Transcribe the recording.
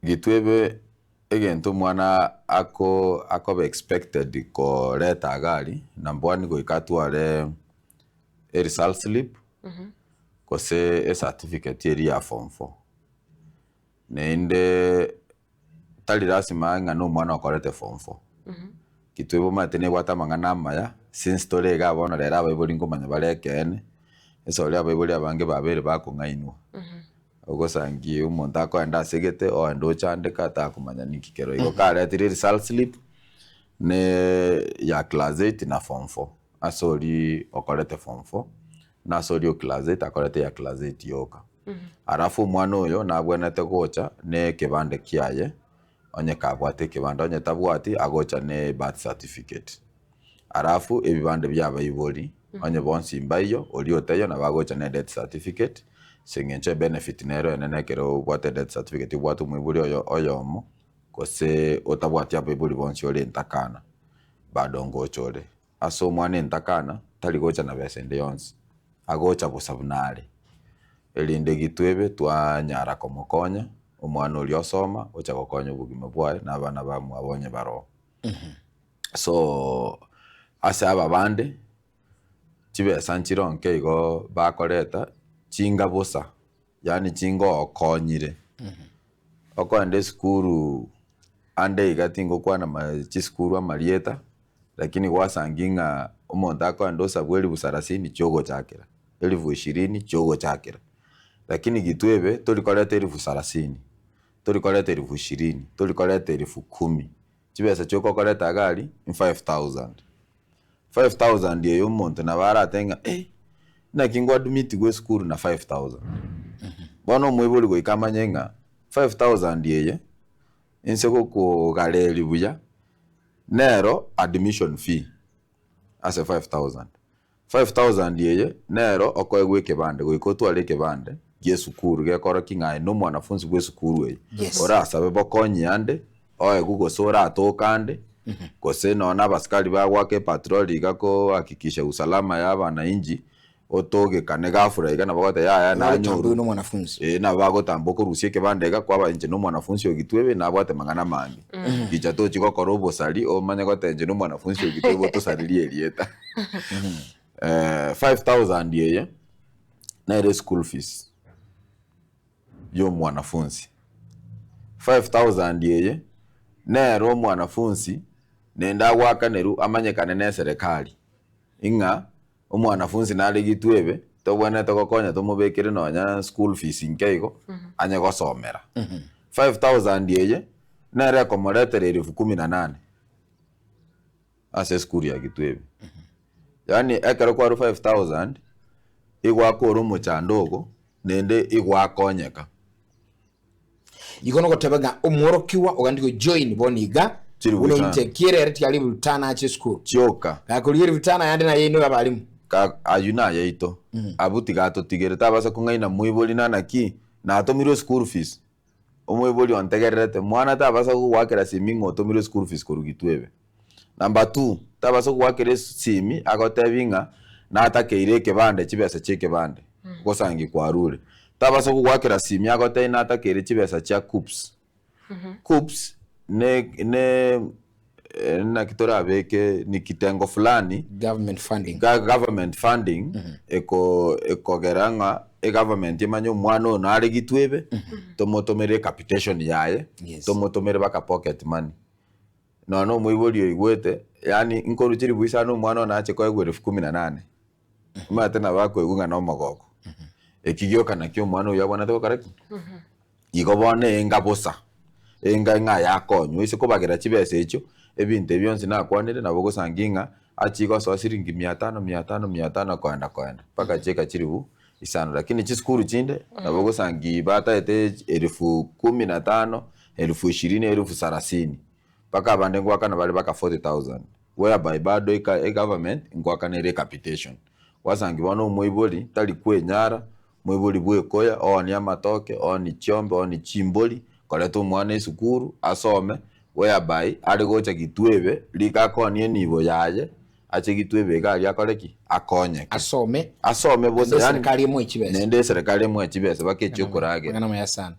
Gitwebe egento omwana ako akoba expected koreta iga aria, number one goika atware eresult slip, gose ecertificate eria ya form four. Naende tari lasima ng'a na omwana okorete form four. Gitwebe omanyete nebwate amang'ana amaya, since tore igaa bono rero abaibori nkomanya bare ekeene, ase oria abaibori abange babeire bakong'ainwa. Ogosangi omonto akoenda ase gete oende ochandeka takomanya ninki kero. Igo karetire result slip ne ya class eight na form four ase oria okorete form four na ase oria o class eight akorete ya class eight yoka. Alafu omwana oyo nabwenerete gocha na ekebande kiaye onye kabwate ekebande onye tabwati agocha ne birth certificate. Alafu ebibande bia abaibori onye bonsi mbaiyo oria otaiyo nabo agocha ne death certificate ase eng'encho ebenefit nero enene ekero obwate death certificate obwate omoibori oyo oyomo gose otabwati abaibori bonsi ore entakana bado ngocha ore. Ase omwana entakana tari gocha na besa ende yonsi, agocha bosa buna are, erinde gitwebe twanyara komokonya omwana oria osoma ocha gokonya obogima bwaye na abana bamwabo onye baroo. So ase aba bande, chibesa nchire nke igo bakoreta chinga bosa, yaani chinga okonyire. Okoenda esukuru ande iga tingokwana ma chisukuru amarieta, lakini gwasangi ng'a omonto akoenda osabwe elifu sarasini chiogochakera, elifu ishirini chiogochakera. Lakini gitwebe tori koreta elifu sarasini, tori koreta elifu ishirini, tori koreta elifu kumi. Chibesa chioka okoreta iga aria ni 5000. 5000 eye omonto nabo aratebe ng'a eh, naki ngwadmitigwe esukuru na 5000. Bono omoibori goika amanye ng'a 5000 eye, inse gokogareria buya, nero admission fee ase 5000. 5000 eye nero okoegwa ekebande goika otware ekebande gi'esukuru gekorokia ng'a aye nomwanafunsi bw'esukuru eye. Yes. Orasabe bokonyi ande, oegwe gose oratoke ande, gose nonye na abasikari bagoaka epatroli iga kohakikisha usalama ya abanainchi, otogekane ghafla iga nabo bagoteba yaya Nabo nanyorwe. otambe nomwanafunsi. Ee, nabo bagotamba okorusia ekebande iga kwaba inche nomwanafunsi o Gitwebe nabwate amang'ana amange. Gicha tochi gokora obosari omanye goteba inche nomwanafunsi o Gitwebe otosaririe erieta. 5000 eye nere eschool fees ya omwanafunsi. 5000 eye nere omwanafunsi naende agoakanerwa amanyekane na eserekari ng'a omwanafunsi nare Gitwebe tobwenerete gokonya tomobekere nonya school fees nke igo anye gosomera. 5000 eye nere ekomoretera elfu kumi na nane. ase esukuru ya Gitwebe. Yaani ekero kwarwa 5000, igwakora omochando ogo, naende igwakonyeka. Igo nogoteba ng'a omworokigwa ogandi gojoin bono iga Chilifu buna tano. intake ere ere tiga ribu tano ache esukuru. Chioka. Gakorigia ribu tano ayande naye inwe abalimu. Ka aywo nayaito, abwo tiga atotigere tabasa kong'aina moibori nanaki, natomirwe school fees. Omoibori ontegererete, mwana tabasa gogoakera simi ng'a otomirwe school fees korwa Gitwebe. Number two, tabasa gogoakera esimi agotebi ng'a natakeire ekebande chibesa chia ekebande, gosangi kwarure. Tabasa gogoakera simi agotebi natakeire chibesa chia KUCCPS. KUCCPS ne ne naki torabeke ni kitengo fulani Government funding. ga government funding eko ekogera ng'a egovernment emanye omwana oyo nare Gitwebe tomotomere ecapitation yaye Yes. tomotomere baka pocket money. Nonya na omoibori oigwete yaani nkorwa chilifu isano omwana oyo nache koegwa elfu kumi na nane omanyete nabo akoigwa ng'a nomogoko. Eki gioka nakio omwana oyio abwenerete gokora ki? Igo bono enga bosa, enga ng'a yakonywa, ase kobagera chibesa echio, ebinto ebi bionsi nakwanire nabo ogosangi ng'a achie gosoa siringi mia tano mia tano mia tano koenda koenda mpaka chieka chilifu isano. Lakini chisukuru chinde nabo ogosangi bataete elfu kumi na tano, elfu ishirini, elfu sarasini mpaka abande ngoakana bare mpaka 40,000 whereby bado eka egovernment ngoakana ere ecapitation. Gwasangi bono omoibori tari kwenyara Moibori bw'ekoya, oonie amatoke, oonie chiombe, oonie chimbori, koreta omwana esukuru asome, whereby are gocha gitwebe, rika akoonie enibo yaye, ache gitwebe iga aria akore ki? Akonyeke. Asome. Asome bosa, Naende yaani eserikari emoe chibesa. naende eserikari emoe chibesa mpaka echie okoragera. Amang'ana amaya sana.